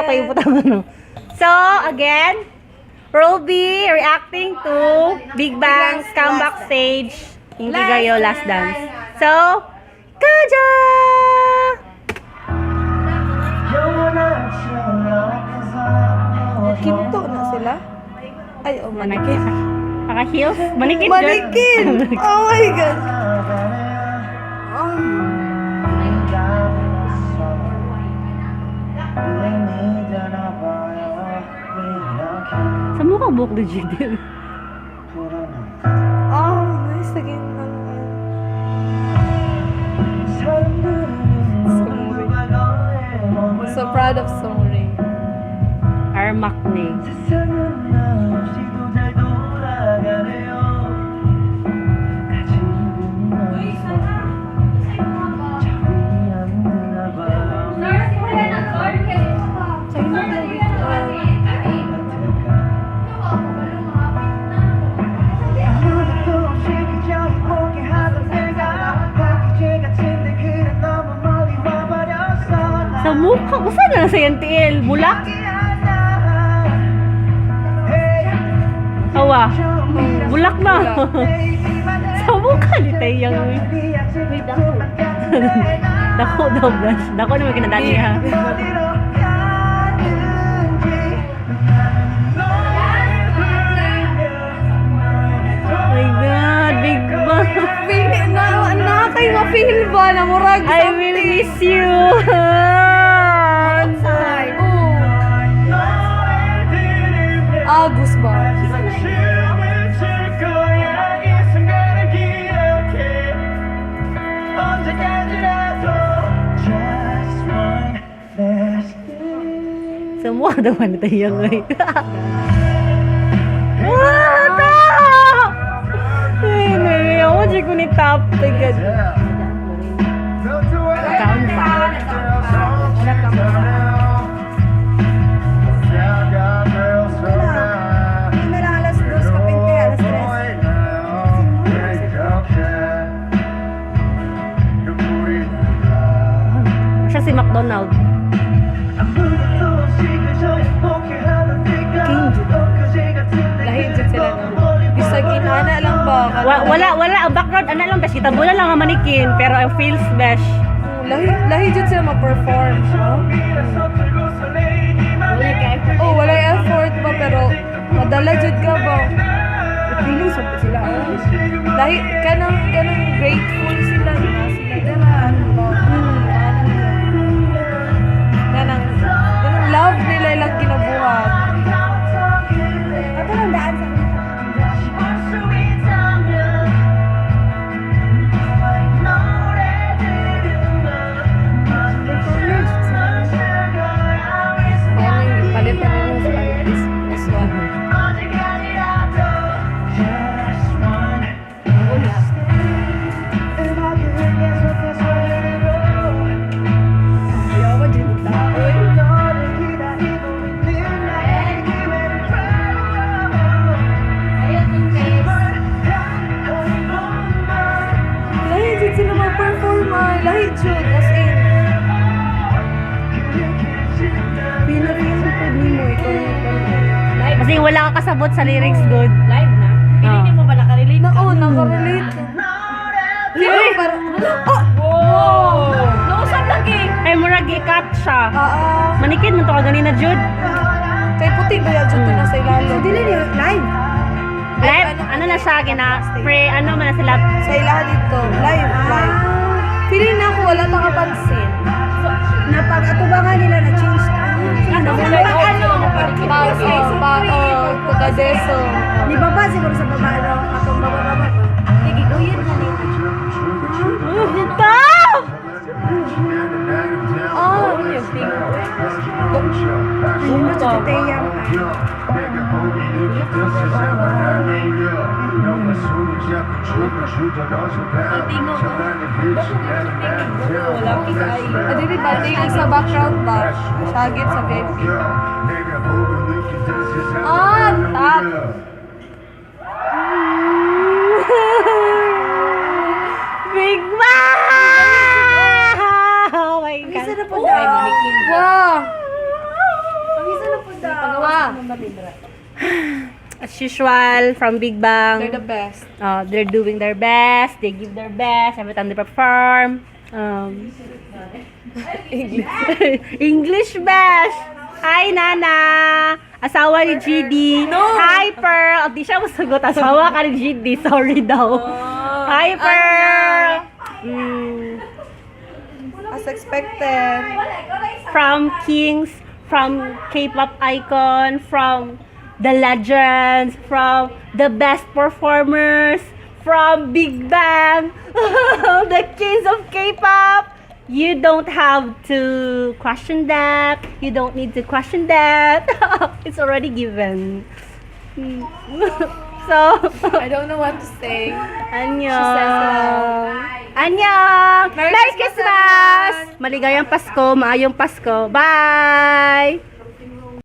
kayo butang ano. So, again, we'll be reacting to Big Bang's comeback stage, Inkigayo Last Dance. So, Kaja! Kinto na sila? Ay, oh, manikin. Naka-heels? Manikin dyan. Manikin! Oh my God! Oh. Sa mukha buhok ni Jidil. Oh, nice again. Ano, Sumuri. So proud of Sumuri. Armak ni. Sa mukha, usa na lang sa iyang tiil. Bulak. Awa. Bulak na. Sa mukha ni Tayang. Uy. Dako daw, blush. Dako naman kinadali ha. Oh my God, Big Bang. Feel na, na kay ma-feel ba na murag I will miss you. Oh. Ah, goosebumps. Sa mukha daw ni Tayang. Uy. Ah, top! Ay, naiiyak ako. Di ko ni top. Tagad. Kaon pa. Hindi na lang alas 2, kapinte, alas 3. Siya si McDonald. Lahi jud sila no. Bisag inana lang ba? Wala, wala. Ang background, ano lang, besh. Kita mo na lang ang manikin. Pero ang feels, besh. Lahi lahi jud sila ma-perform, no? Oh, walay effort ba pero madala jud ka ba? Feelings pa sila. Oh. Lahi kanang kanang grateful sila na sila dira ano ba? Kanang kanang love nila ilang ginabuhat. Ato lang daan sa Kanang gipalit na nila sa this one. Lahi jud sila mag-perform ay. Lahi jud as in. Feel na feel pud nimo ikaw. Kasi wala ka kasabot sa lyrics, good. Live na? Feeling mo ba nakarelate Na oh, nakarelate. Feel parang oh! Wow! Nausap lagi! Ay, murag i-cut siya. Ah, ah. Manikin mo to ka ganina, Jude. Kay puti ba yan jud to na sa ilalim? So, dili niyo live. Live, ano na siya, gina, pre, ano man na sila. Sa ilaha dito, live, live. Feeling na ako wala ta kapansin. Napag-atubangan nila na change. Ano? Ano? Pa, oh, pa, oh, tukadeso. Ni baba siguro sa baba ano, atong baba baba. Giguyin na ni. Stop! Oh, yung thing. Ano sa Tayang? Ah, dili ba? Tingin sa background ba? Sagit sa VIP. Ah, top. Big Bang! Oh my God. Isa na po daw. Wow! na po daw. Ah, As usual, from Big Bang. They're the best. They're doing their best. They give their best every time they perform. English. English bash! Hi, Nana! Asawa ni GD. No! Hi, Pearl! Di siya masagot. Asawa ka ni GD. Sorry daw. Hi, Pearl! As expected. From Kings, from K-pop icon, from the legends, from the best performers, from Big Bang, the kings of K-pop. You don't have to question that. You don't need to question that. It's already given. So, I don't know what to say. Annyeong. She says it. Annyeong! Merry Merry Christmas, Christmas! Maligayang Pasko, maayong Pasko. Bye!